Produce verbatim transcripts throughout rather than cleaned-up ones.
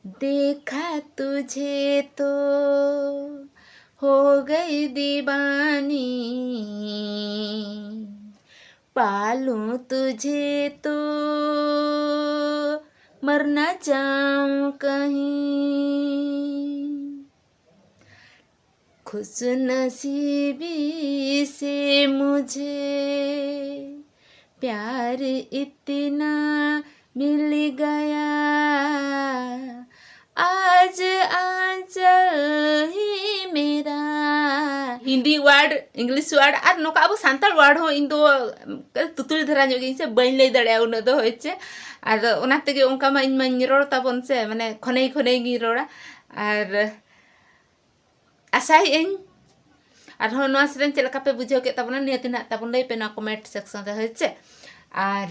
देखा तुझे तो हो गई दीवानी, पालूं तुझे तो मर ना जाऊं कहीं। खुश नसीबी से मुझे प्यार इतना मिल गया, आज आंचल ही मेरा। हिंदी word, English word ᱟᱨ ᱱᱚᱝᱠᱟ ᱟᱵᱚ ᱥᱟᱱᱛᱟᱲ word ᱦᱚᱸ ᱤᱧ ᱫᱚ ᱛᱩᱛᱩᱲᱤ ᱫᱷᱟᱨᱟ ᱧᱚᱜ ᱜᱤᱧ ᱥᱮ, ᱵᱟᱹᱧ ᱞᱟᱹᱭ ᱫᱟᱲᱮᱭᱟᱜᱼᱟ ᱩᱱᱟᱹᱜ ᱫᱚ ᱦᱳᱭ ᱪᱮ᱾ ᱟᱫᱚ ᱚᱱᱟ ᱛᱮᱜᱮ ᱚᱱᱠᱟ ᱢᱟ ᱤᱧ ᱢᱟᱧ ᱨᱚᱲ ᱛᱟᱵᱚᱱ ᱥᱮ, ᱢᱟᱱᱮ ᱠᱷᱚᱱᱮᱭ ᱠᱷᱚᱱᱮᱭ ᱜᱤᱧ ᱨᱚᱲᱟ᱾ ᱟᱨ ᱟᱥᱟᱭᱮᱫ ᱟᱹᱧ ᱟᱨᱦᱚᱸ ᱱᱚᱣᱟ ᱥᱮᱨᱮᱧ ᱪᱮᱫ ᱞᱮᱠᱟ ᱯᱮ ᱵᱩᱡᱷᱟᱹᱣ ᱠᱮᱫ ᱛᱟᱵᱚᱱᱟ, ᱱᱤᱦᱟᱹᱛ ᱱᱟᱦᱟᱜ ᱛᱟᱵᱚᱱ ᱞᱟᱹᱭ ᱯᱮ ᱱᱚᱣᱟ comment section ᱨᱮ ᱦᱳᱭ ᱪᱮ᱾ ᱟᱨ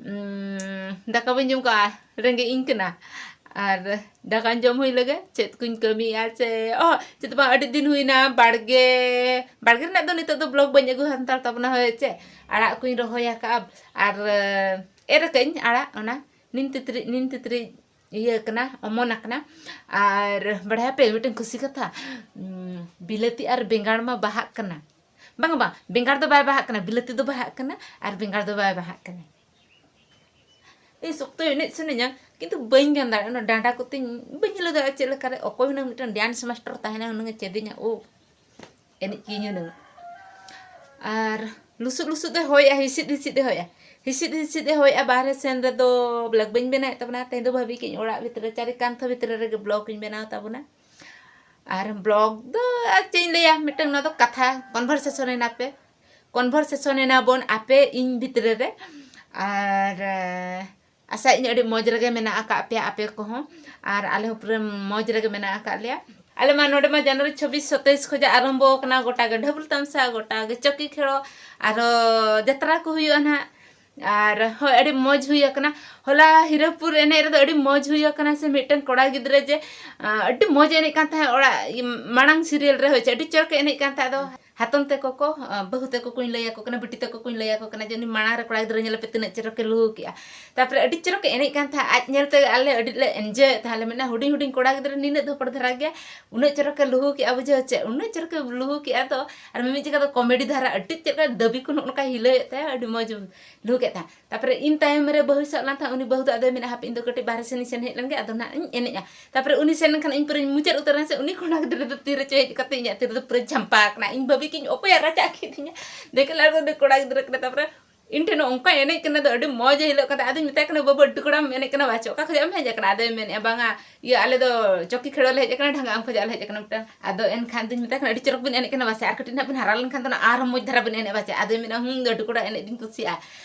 ᱩᱸ, ᱫᱟᱠᱟ ᱵᱟᱹᱧ ᱡᱚᱢ ᱠᱟᱜᱼᱟ, ᱨᱮᱸᱜᱮᱡ ᱤᱧ ᱠᱟᱱᱟ᱾ ᱟᱨ ᱫᱟᱠᱟ ᱡᱚᱢ ᱦᱩᱭ ᱞᱮᱜᱮ, ᱪᱮᱫ ᱠᱚᱧ ᱠᱟᱹᱢᱤᱭᱟ ᱪᱮ, ᱚ, ᱪᱮᱫ ᱵᱟᱝ, ᱟᱹᱰᱤ ᱫᱤᱱ ᱦᱩᱭᱱᱟ ᱵᱟᱲᱜᱮ, ᱵᱟᱲᱜᱮ ᱨᱮᱱᱟᱜ ᱫᱚ ᱱᱤᱛᱚᱜ ᱫᱚ vlog ᱵᱟᱹᱧ ᱟᱹᱜᱩ ᱦᱟᱛᱟᱲ ᱛᱟᱵᱚᱱᱟ ᱦᱳᱭ ᱪᱮ᱾ ᱟᱲᱟᱜ ᱠᱚᱧ ᱨᱚᱦᱚᱭ ᱟᱠᱟᱫᱼᱟ ᱟᱨ ᱮᱨ ᱟᱠᱟᱫ ᱟᱹᱧ ᱟᱲᱟᱜ, ᱚᱱᱟ ᱱᱤᱢ ᱛᱤᱛᱨᱤ, ᱱᱤᱢ ᱛᱤᱛᱨᱤ ᱤᱭᱟᱹ ᱠᱟᱱᱟ, ᱚᱢᱚᱱ ᱟᱠᱟᱱᱟ᱾ ᱟᱨ ᱵᱟᱲᱟᱭᱟᱯᱮ ᱢᱤᱫᱴᱮᱱ ᱠᱷᱩᱥᱤ ᱠᱟᱛᱷᱟ, ᱩᱸ, ᱵᱤᱞᱟᱹᱛᱤ ᱟᱨ ᱵᱮᱸᱜᱟᱲ ᱢᱟ ᱵᱟᱦᱟᱜ ᱠᱟᱱᱟ᱾ ᱵᱟᱝ, ᱵᱟᱝ, ᱵᱮᱸᱜᱟᱲ ᱫᱚ ᱵᱟᱭ ᱵᱟᱦᱟᱜ ᱠᱟᱱᱟ, ᱵᱤᱞᱟᱹᱛᱤ ᱫᱚ ᱵᱟᱦᱟᱜ ᱠᱟᱱᱟ ᱟᱨ ᱵᱮᱸᱜᱟᱲ ᱫᱚ ᱵᱟᱭ ᱵᱟᱦᱟᱜ ᱠᱟᱱᱟ᱾ ᱤᱧ ᱥᱚᱠᱛᱚ ᱮᱱᱮᱡ ᱥᱟᱱᱟᱧᱟ, ᱠᱤᱱᱛᱩ ᱵᱟᱹᱧ ᱜᱟᱱ ᱫᱟᱲᱮᱭᱟᱜᱼᱟ᱾ ᱚᱱᱟ ᱰᱟᱸᱰᱟ ᱠᱚᱛᱤᱧ ᱵᱟᱹᱧ ᱦᱤᱞᱟᱹᱣ ᱫᱟᱲᱮᱭᱟᱜᱼᱟ ᱪᱮᱫ ᱞᱮᱠᱟᱨᱮ᱾ ᱚᱠᱚᱭ ᱦᱩᱱᱟᱹᱝ ᱢᱤᱫᱴᱟᱝ dance master ᱛᱟᱦᱮᱱᱟ, ᱦᱩᱱᱟᱹᱝ ᱮ ᱪᱮᱫᱤᱧᱟ᱾ ᱳ, ᱮᱱᱮᱡ ᱠᱤᱧ ᱦᱩᱱᱟᱹᱝ᱾ ᱟᱨ ᱞᱩᱥᱩᱫ ᱞᱩᱥᱩᱫ ᱮ ᱦᱚᱭᱮᱜᱼᱟ, ᱦᱤᱥᱤᱫ ᱦᱤᱥᱤᱫ ᱮ ᱦᱚᱭᱮᱜᱼᱟ, ᱦᱤᱥᱤᱫ ᱦᱤᱥᱤᱫ ᱮ ᱦᱚᱭᱮᱜᱼᱟ᱾ ᱵᱟᱦᱨᱮ ᱥᱮᱱ ᱨᱮᱫᱚ vlog ᱵᱟᱹᱧ ᱵᱮᱱᱟᱣᱮᱫ ᱛᱟᱵᱚᱱᱟ᱾ ᱛᱮᱦᱮᱧ ᱫᱚ ᱵᱷᱟᱹᱵᱤ ᱠᱮᱫᱟᱹᱧ ᱚᱲᱟᱜ ᱵᱷᱤᱛᱨᱤ ᱨᱮ, ᱪᱟᱹᱨᱤ ᱠᱟᱱᱛᱷᱟ ᱵᱷᱤᱛᱨᱤ ᱨᱮᱜᱮ vlog ᱤᱧ ᱵᱮᱱᱟᱣ ᱛᱟᱵᱚᱱᱟ᱾ ᱟᱨ vlog ᱫᱚ ᱟᱨ ᱪᱮᱫ ᱤᱧ ᱞᱟᱹᱭᱟ, ᱢᱤᱫᱴᱟᱝ ᱱᱚᱣᱟ ᱫᱚ ᱠᱟᱛᱷᱟ, conversation ᱮᱱᱟ ᱯᱮ, conversation ᱮᱱᱟ ᱵᱚᱱ ᱟᱯᱮ ᱤᱧ ᱵᱷᱤᱛᱨᱤ ᱨᱮ᱾ ᱟᱨ, ᱮ, ᱟᱥᱟᱭᱮᱫ ᱟᱹᱧ ᱟᱹᱰᱤ ᱢᱚᱡᱽ ᱨᱮᱜᱮ ᱢᱮᱱᱟᱜ ᱟᱠᱟᱫ ᱯᱮᱭᱟ ᱟᱯᱮ ᱠᱚᱦᱚᱸ, ᱟᱨ ᱟᱞᱮ ᱦᱚᱸ ᱯᱩᱨᱟᱹ ᱢᱚᱡᱽ ᱨᱮᱜᱮ ᱢᱮᱱᱟᱜ ᱟᱠᱟᱫ ᱞᱮᱭᱟ᱾ ᱟᱞᱮ ᱢᱟ ᱱᱚᱰᱮ ᱢᱟ January ᱪᱷᱟᱵᱵᱤᱥ ᱥᱟᱛᱟᱭᱤᱥ ᱠᱷᱚᱱᱟᱜ ᱟᱨᱟᱢᱵᱚ ᱟᱠᱟᱱᱟ, ᱜᱚᱴᱟ ᱜᱮ ᱰᱷᱟᱹᱵᱩᱞ ᱛᱟᱢᱥᱟ, ᱜᱚᱴᱟ ᱜᱮ ᱪᱚᱠᱤ ᱠᱷᱮᱲᱚ, ᱟᱨᱚ ᱡᱟᱛᱨᱟ ᱠᱚ ᱦᱩᱭᱩᱜᱼᱟ ᱱᱟᱦᱟᱜ᱾ ᱟᱨ ᱦᱳᱭ, ᱟᱹᱰᱤ ᱢᱚᱡᱽ ᱦᱩᱭ ᱟᱠᱟᱱᱟ᱾ ᱦᱚᱞᱟ ᱦᱤᱨᱟᱹᱯᱩᱨ ᱮᱱᱮᱡ ᱨᱮᱫᱚ ᱟᱹᱰᱤ ᱢᱚᱡᱽ ᱦᱩᱭ ᱟᱠᱟᱱᱟ ᱥᱮ, ᱢᱤᱫᱴᱮᱱ ᱠᱚᱲᱟ ᱜᱤᱫᱽᱨᱟᱹ ᱡᱮ, ᱟᱸ, ᱟᱹᱰᱤ ᱢᱚᱡᱽ ᱮᱱᱮᱡ ᱠᱟᱱ ᱛᱟᱦᱮᱸᱫ ᱚᱲᱟᱜ, ᱤᱭᱟᱹ, ᱢᱟᱲᱟᱝ serial ᱨᱮ ᱦᱳᱭ ᱪᱮ, ᱟᱹᱰᱤ ᱪᱚᱨᱚᱠ ᱮ ᱮᱱᱮᱡ ᱠᱟᱱ ᱛᱟᱦᱮᱸᱫ ᱟᱫᱚ᱾ ᱦᱟᱛᱚᱢ ᱛᱟᱠᱚ ᱠᱚ, ᱵᱟᱹᱦᱩ ᱛᱟᱠᱚ ᱠᱚᱧ ᱞᱟᱹᱭ ᱟᱠᱚ ᱠᱟᱱᱟ, ᱵᱤᱴᱤ ᱛᱟᱠᱚ ᱠᱚᱧ ᱞᱟᱹᱭ ᱟᱠᱚ ᱠᱟᱱᱟ ᱡᱮ ᱩᱱᱤ ᱢᱟᱲᱟᱝ ᱨᱮ ᱠᱚᱲᱟ ᱜᱤᱫᱽᱨᱟᱹ ᱧᱮᱞᱮᱯᱮ ᱛᱤᱱᱟᱹᱜ ᱪᱮᱨᱚᱠᱮ ᱞᱩᱦᱩ ᱠᱮᱜᱼᱟ᱾ ᱛᱟᱨᱯᱚᱨᱮ ᱟᱹᱰᱤ ᱪᱮᱨᱚᱠᱮ ᱮᱱᱮᱡ ᱠᱟᱱ ᱛᱟᱦᱮᱸᱫ, ᱟᱡ ᱧᱮᱞᱛᱮ ᱟᱞᱮ ᱟᱹᱰᱤ ᱞᱮ ᱮᱱᱡᱚᱭᱮᱫ ᱛᱟᱦᱮᱸᱫ᱾ ᱟᱞᱮ ᱢᱮᱱᱟ ᱦᱩᱰᱤᱧ ᱦᱩᱰᱤᱧ ᱠᱚᱲᱟ ᱜᱤᱫᱽᱨᱟᱹ ᱱᱤᱱᱟᱹᱜ ᱫᱷᱚᱯᱚᱲ ᱫᱷᱟᱨᱟ ᱜᱮᱭᱟ, ᱩᱱᱟᱹᱜ ᱪᱮᱨᱚᱠᱮ ᱞᱩᱦᱩ ᱠᱮᱜᱼᱟ, ᱵᱩᱡᱷᱟᱹᱣ ᱪᱮ, ᱩᱱᱟᱹᱜ ᱪᱮᱨᱚᱠᱮ ᱞᱩᱦᱩ ᱠᱮᱜᱼᱟ ᱫᱚ᱾ ᱟᱨ ᱢᱤᱢᱤᱫ ᱡᱟᱭᱜᱟ ᱫᱚ ᱠᱚᱢᱮᱰᱤ ᱫᱷᱟᱨᱟ ᱟᱹᱰᱤ ᱪᱮᱫ ᱞᱮᱠᱟ ᱫᱟᱹᱵᱤ ᱠᱚ ᱱᱚᱜᱼᱚ ᱱᱚᱝᱠᱟᱭ ᱦᱤᱞᱟᱹᱣᱮᱫ ᱛᱟᱦᱮᱸᱫ, ᱟᱹᱰᱤ ᱢᱚᱡᱽ ᱞᱩᱦᱩ ᱠᱮᱫ ᱛᱟᱦᱮᱸᱫ᱾ ᱛᱟᱨᱯᱚᱨᱮ ᱤᱧ ᱛᱟᱭᱚᱢ ᱨᱮ ᱵᱟᱹᱦᱩᱭ ᱥᱟᱵ ᱞᱮᱱ ᱛᱟᱦᱮᱸᱫ, ᱩᱱᱤ ᱵᱟᱹᱦᱩ ᱫᱚ ᱟᱫᱚᱭ ᱢᱮᱱᱟ ᱦᱟᱯᱮ ᱤᱧ ᱫᱚ ᱠᱟᱹᱴᱤᱡ ᱵᱟᱦᱨᱮ ᱥᱮᱱ ᱤᱧ ᱥᱮᱱ ᱦᱮᱡ ᱞᱮᱱ ᱜᱮ, ᱟᱫᱚ ᱱᱟᱦᱟᱜ ᱤᱧ ᱮᱱᱮᱡᱼᱟ᱾ ᱛᱟᱨᱯᱚᱨᱮ ᱩᱱᱤ ᱥᱮᱱ ᱞᱮᱱᱠᱷᱟᱱ ᱤᱧ ᱯᱩᱨᱟᱹᱧ ᱢᱩᱪᱟᱹᱫ ᱩᱛᱟᱹᱨ ᱮᱱᱟ ᱥᱮ, ᱩᱱᱤ ᱠᱚᱲᱟ ᱜᱤᱫᱽᱨᱟᱹ ᱫᱚ ᱛᱤᱨᱮ ᱪᱚ ᱦᱮᱡ ᱠᱟᱛᱮ ᱤᱧᱟᱹᱜ ᱛᱤ ᱨᱮᱫᱚ ᱯᱩᱨᱟᱹ ᱡᱷᱟᱢᱯᱟ ᱟᱠᱟᱱᱟ᱾ ᱤᱧ ᱵᱷᱟᱹᱵᱤ ᱠᱤᱧ ᱚᱠᱚᱭᱟᱜ ᱨᱟᱪᱟᱜ ᱠᱮᱫᱤᱧᱟ, ᱫᱮᱠᱷᱮ ᱞᱟᱜᱚ ᱫᱮ ᱠᱚᱲᱟ ᱜᱤᱫᱽᱨᱟᱹ ᱠᱟᱱᱟ᱾ ᱛᱟᱨᱯᱚᱨᱮ ᱤᱧ ᱴᱷᱮᱱ ᱚᱱᱠᱟ ᱮᱱᱮᱡ ᱠᱟᱱᱟ ᱫᱚ ᱟᱹᱰᱤ ᱢᱚᱡᱽ ᱮ ᱦᱤᱞᱟᱹᱜ ᱠᱟᱱ ᱛᱟᱦᱮᱸᱫ᱾ ᱟᱫᱚᱧ ᱢᱮᱛᱟᱭ ᱠᱟᱱᱟ, "ᱵᱟᱹᱵᱩ, ᱟᱹᱰᱤ ᱠᱚᱲᱟᱢ ᱮᱱᱮᱡ ᱠᱟᱱᱟ ᱵᱟᱪᱚ, ᱚᱠᱟ ᱠᱷᱚᱱᱟᱜ ᱮᱢ ᱦᱮᱡ ᱟᱠᱟᱱᱟ?" ᱟᱫᱚᱭ ᱢᱮᱱᱮᱫᱼᱟ, "ᱵᱟᱝᱟ, ᱤᱭᱟᱹ, ᱟᱞᱮ ᱫᱚ ᱪᱚᱠᱤ ᱠᱷᱮᱲᱣᱟᱹ ᱞᱮ ᱦᱮᱡ ᱟᱠᱟᱱᱟ, ᱰᱷᱟᱝᱜᱟ ᱟᱢ ᱠᱷᱚᱱᱟᱜ ᱞᱮ ᱦᱮᱡ ᱟᱠᱟᱱᱟ ᱢᱤᱫᱴᱟᱝ᱾" ᱟᱫᱚ ᱮᱱᱠᱷᱟᱱ ᱫᱚᱧ ᱢᱮᱛᱟᱭ ᱠᱟᱱᱟ, "ᱟᱹᱰᱤ ᱪᱚᱨᱚᱠ ᱵᱤᱱ ᱮᱱᱮᱡ ᱠᱟᱱᱟ ᱵᱟᱥᱮ, ᱟᱨ ᱠᱟᱹᱴᱤᱡ ᱱᱟᱦᱟᱜ ᱵᱤᱱ ᱦᱟᱨᱟ ᱞᱮᱱᱠᱷᱟᱱ ᱫᱚ ᱱᱟᱜ ᱟᱨᱦᱚᱸ ᱢᱚᱡᱽ ᱫᱷᱟᱨᱟ ᱵᱤᱱ ᱮᱱᱮᱡ ᱵᱟᱥᱮ?" ᱟᱫᱚᱭ ᱢᱮᱱᱟ, "ᱦᱩᱸ, ᱟᱹᱰᱤ ᱠᱚᱲᱟ ᱮᱱᱮᱡ ᱫᱩᱧ ᱠᱩᱥᱤᱭᱟᱜᱼᱟ᱾"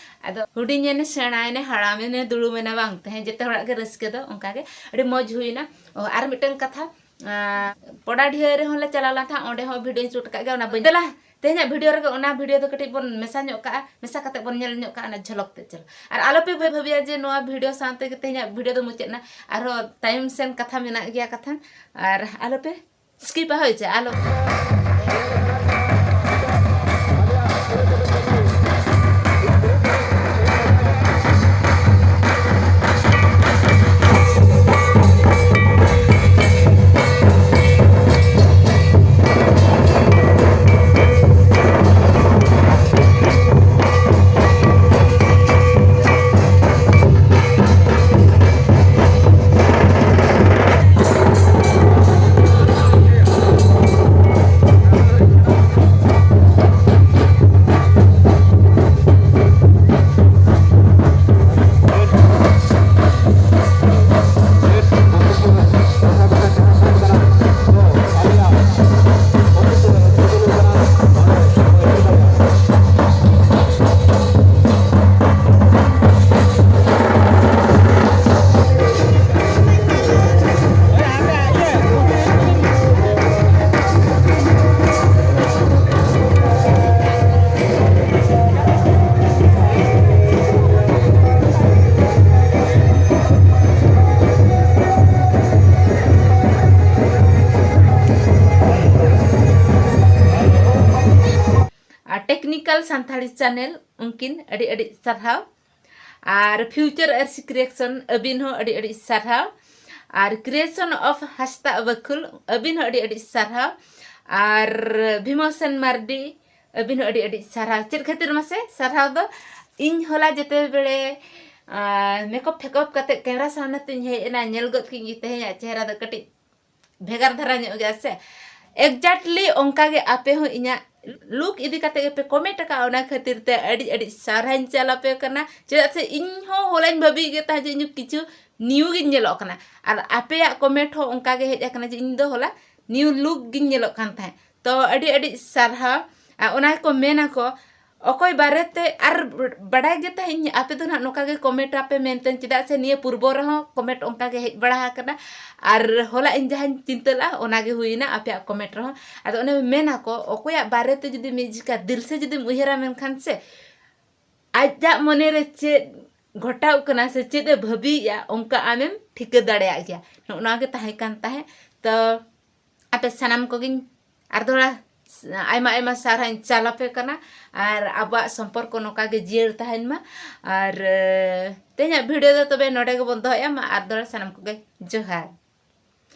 ᱟᱫᱚ ᱦᱩᱰᱤᱧ ᱮᱱᱮ, ᱥᱮᱬᱟᱭᱮᱱᱮ, ᱦᱟᱲᱟᱢ ᱮᱱᱮ, ᱫᱩᱲᱩᱵ ᱮᱱᱟ, ᱵᱟᱝ ᱛᱟᱦᱮᱸ, ᱡᱚᱛᱚ ᱦᱚᱲᱟᱜ ᱜᱮ ᱨᱟᱹᱥᱠᱟᱹ ᱫᱚ ᱚᱱᱠᱟ ᱜᱮ ᱟᱹᱰᱤ ᱢᱚᱡᱽ ᱦᱩᱭᱱᱟ᱾ ᱚ, ᱟᱨ ᱢᱤᱫᱴᱟᱝ ᱠᱟᱛᱷᱟ, ᱟᱸ, ᱯᱚᱰᱟᱰᱷᱤᱭᱟᱹ ᱨᱮᱦᱚᱸ ᱞᱮ ᱪᱟᱞᱟᱣ ᱞᱮᱱ ᱛᱟᱦᱮᱸᱫ, ᱚᱸᱰᱮ ᱦᱚᱸ ᱵᱷᱤᱰᱤᱭᱳᱧ ᱥᱩᱴ ᱟᱠᱟᱫ ᱜᱮᱭᱟ, ᱚᱱᱟ ᱵᱟᱹᱧ, ᱫᱮᱞᱟ, ᱛᱮᱦᱮᱧᱟᱜ ᱵᱷᱤᱰᱤᱭᱳ ᱨᱮᱜᱮ ᱚᱱᱟ ᱵᱷᱤᱰᱤᱭᱳ ᱫᱚ ᱠᱟᱹᱴᱤᱡ ᱵᱚᱱ ᱢᱮᱥᱟ ᱧᱚᱜ ᱠᱟᱜᱼᱟ, ᱢᱮᱥᱟ ᱠᱟᱛᱮ ᱵᱚᱱ ᱧᱮᱞ ᱧᱚᱜ ᱠᱟᱜᱼᱟ ᱚᱱᱟ ᱡᱷᱚᱞᱚᱠ ᱛᱮ᱾ ᱪᱚᱞᱚ, ᱟᱨ ᱟᱞᱚᱯᱮ ᱵᱷᱟᱹ-, ᱵᱷᱟᱹᱵᱤᱭᱟ ᱡᱮ ᱱᱚᱣᱟ ᱵᱷᱤᱰᱤᱭᱳ ᱥᱟᱶ ᱛᱮᱜᱮ ᱛᱮᱦᱮᱧᱟᱜ ᱵᱷᱤᱰᱤᱭᱳ ᱫᱚ ᱢᱩᱪᱟᱹᱫ ᱮᱱᱟ, ᱟᱨᱦᱚᱸ ᱛᱟᱭᱚᱢ ᱥᱮᱱ ᱠᱟᱛᱷᱟ ᱢᱮᱱᱟᱜ ᱜᱮᱭᱟ ᱠᱟᱛᱷᱟ, ᱟᱨ ᱟᱞᱚᱯᱮ ᱥᱠᱤᱯᱟ, ᱦᱳᱭ ᱪᱮ, ᱟᱞᱚ᱾ ᱥᱟᱱᱛᱟᱲᱤ ᱪᱮᱱᱮᱞ, ᱩᱱᱠᱤᱱ ᱟᱹᱰᱤ ᱟᱹᱰᱤ ᱥᱟᱨᱦᱟᱣ᱾ ᱟᱨ Future Arsi Creation, ᱟᱹᱵᱤᱱ ᱦᱚᱸ ᱟᱹᱰᱤ ᱟᱹᱰᱤ ᱥᱟᱨᱦᱟᱣ᱾ ᱟᱨ Creation of ᱦᱟᱸᱥᱫᱟ ᱵᱟᱹᱠᱷᱩᱞ, ᱟᱹᱵᱤᱱ ᱦᱚᱸ ᱟᱹᱰᱤ ᱟᱹᱰᱤ ᱥᱟᱨᱦᱟᱣ᱾ ᱟᱨ ᱵᱷᱤᱢᱚᱥᱮᱱ ᱢᱟᱨᱰᱤ, ᱟᱹᱵᱤᱱ ᱦᱚᱸ ᱟᱹᱰᱤ ᱟᱹᱰᱤ ᱥᱟᱨᱦᱟᱣ᱾ ᱪᱮᱫ ᱠᱷᱟᱹᱛᱤᱨ ᱢᱟᱥᱮ ᱥᱟᱨᱦᱟᱣ ᱫᱚ? ᱤᱧ ᱦᱚᱞᱟ ᱡᱮᱛᱮ ᱵᱮᱲᱮ ᱢᱮᱠᱟᱯ ᱯᱷᱮᱠᱟᱯ ᱠᱟᱛᱮ ᱠᱮᱢᱨᱟ ᱥᱟᱢᱱᱮ ᱛᱤᱧ ᱦᱮᱡ ᱮᱱᱟ, ᱧᱮᱞ ᱜᱚᱫ ᱠᱮᱫ ᱜᱮ ᱛᱮᱦᱮᱧᱟᱜ ᱪᱮᱦᱨᱟ ᱫᱚ ᱠᱟᱹᱴᱤᱡ ᱵᱷᱮᱜᱟᱨ ᱫᱷᱟᱨᱟ ᱧᱚᱜ ᱜᱮᱭᱟ ᱥᱮ᱾ Exactly ᱚᱱᱠᱟ ᱜᱮ ᱟᱯᱮ ᱦᱚᱸ ᱤᱧᱟᱹᱜ ᱞᱩᱠ ᱤᱫᱤ ᱠᱟᱛᱮ ᱜᱮᱯᱮ ᱠᱚᱢᱮᱱᱴ ᱟᱠᱟᱫᱼᱟ, ᱚᱱᱟ ᱠᱷᱟᱹᱛᱤᱨ ᱛᱮ ᱟᱹᱰᱤ ᱟᱹᱰᱤ ᱥᱟᱨᱦᱟᱣᱤᱧ ᱪᱟᱞ ᱟᱯᱮ ᱠᱟᱱᱟ᱾ ᱪᱮᱫᱟᱜ ᱥᱮ ᱤᱧ ᱦᱚᱸ ᱦᱚᱞᱟᱧ ᱵᱷᱟᱹᱵᱤ ᱜᱮ ᱛᱟᱦᱮᱸᱫ ᱡᱮ ᱤᱧ ᱠᱤᱪᱷᱩ ᱱᱤᱭᱩ ᱜᱤᱧ ᱧᱮᱞᱚᱜ ᱠᱟᱱᱟ, ᱟᱨ ᱟᱯᱮᱭᱟᱜ ᱠᱚᱢᱮᱱᱴ ᱦᱚᱸ ᱚᱱᱠᱟ ᱜᱮ ᱦᱮᱡ ᱟᱠᱟᱱᱟ ᱡᱮ ᱤᱧ ᱫᱚ ᱦᱚᱞᱟ ᱱᱤᱭᱩ ᱞᱩᱠ ᱜᱤᱧ ᱧᱮᱞᱚᱜ ᱠᱟᱱ ᱛᱟᱦᱮᱸᱫ᱾ ᱛᱚ ᱟᱹᱰᱤ ᱟᱹᱰᱤ ᱥᱟᱨᱦᱟᱣ᱾ ᱟᱨ ᱚᱱᱟ ᱜᱮᱠᱚ ᱢᱮᱱᱟᱠᱚ ᱚᱠᱚᱭ ᱵᱟᱨᱮᱛᱮ, ᱟᱨ ᱵᱟᱰᱟᱭ ᱜᱮ ᱛᱟᱦᱮᱸᱫ ᱟᱯᱮ ᱫᱚ ᱱᱟᱦᱟᱜ ᱱᱚᱝᱠᱟ ᱜᱮ ᱠᱚᱢᱮᱱᱴ ᱟᱯᱮ ᱢᱮᱱᱛᱮ, ᱪᱮᱫᱟᱜ ᱥᱮ ᱱᱤᱭᱟᱹ ᱯᱩᱨᱵᱚ ᱨᱮᱦᱚᱸ ᱠᱚᱢᱮᱱᱴ ᱚᱱᱠᱟ ᱜᱮ ᱦᱮᱡ ᱵᱟᱲᱟ ᱟᱠᱟᱱᱟ᱾ ᱟᱨ ᱦᱚᱞᱟ ᱤᱧ ᱡᱟᱦᱟᱸᱧ ᱪᱤᱱᱛᱟᱹ ᱞᱮᱫᱼᱟ ᱚᱱᱟ ᱜᱮ ᱦᱩᱭᱱᱟ ᱟᱯᱮᱭᱟᱜ ᱠᱚᱢᱮᱱᱴ ᱨᱮᱦᱚᱸ᱾ ᱟᱫᱚ ᱚᱱᱮ ᱢᱮᱱᱟᱠᱚ ᱚᱠᱚᱭᱟᱜ ᱵᱟᱨᱮᱛᱮ ᱡᱩᱫᱤ ᱢᱤᱫ ᱡᱤᱠᱟ ᱫᱤᱞ ᱥᱮ ᱡᱩᱫᱤᱢ ᱩᱭᱦᱟᱹᱨᱟ ᱢᱮᱱᱠᱷᱟᱱ ᱥᱮ ᱟᱡᱟᱜ ᱢᱚᱱᱮ ᱨᱮ ᱪᱮᱫ ᱜᱷᱚᱴᱟᱣ ᱠᱟᱱᱟ ᱥᱮ ᱪᱮᱫ ᱮ ᱵᱷᱟᱹᱵᱤᱭᱮᱫᱼᱟ ᱚᱱᱠᱟ ᱟᱢᱮᱢ ᱴᱷᱤᱠᱟᱹ ᱫᱟᱲᱮᱭᱟᱜ ᱜᱮᱭᱟ᱾ ᱱᱚᱜᱼᱚ ᱱᱚᱣᱟ ᱜᱮ ᱛᱟᱦᱮᱸ ᱠᱟᱱ ᱛᱟᱦᱮᱸᱫ᱾ ᱛᱚ ᱟᱯᱮ ᱥᱟᱱᱟᱢ ᱠᱚᱜᱮᱧ ᱟᱨ ᱫᱚᱦᱲᱟ ᱟᱭᱢᱟ ᱟᱭᱢᱟ ᱥᱟᱨᱦᱟᱣ ᱤᱧ ᱪᱟᱞ ᱟᱯᱮ ᱠᱟᱱᱟ᱾ ᱟᱨ ᱟᱵᱚᱣᱟᱜ ᱥᱚᱢᱯᱚᱨᱠᱚ ᱱᱚᱝᱠᱟ ᱜᱮ ᱡᱤᱭᱟᱹᱲ ᱛᱟᱦᱮᱱ ᱢᱟ᱾ ᱟᱨ ᱛᱮᱦᱮᱧᱟᱜ ᱵᱷᱤᱰᱤᱭᱳ ᱫᱚ ᱛᱚᱵᱮ ᱱᱚᱰᱮ ᱜᱮᱵᱚᱱ ᱫᱚᱦᱚᱭᱟ᱾ ᱢᱟ ᱟᱨ ᱫᱚᱦᱲᱟ ᱥᱟᱱᱟᱢ ᱠᱚᱜᱮ ᱡᱚᱦᱟᱨ᱾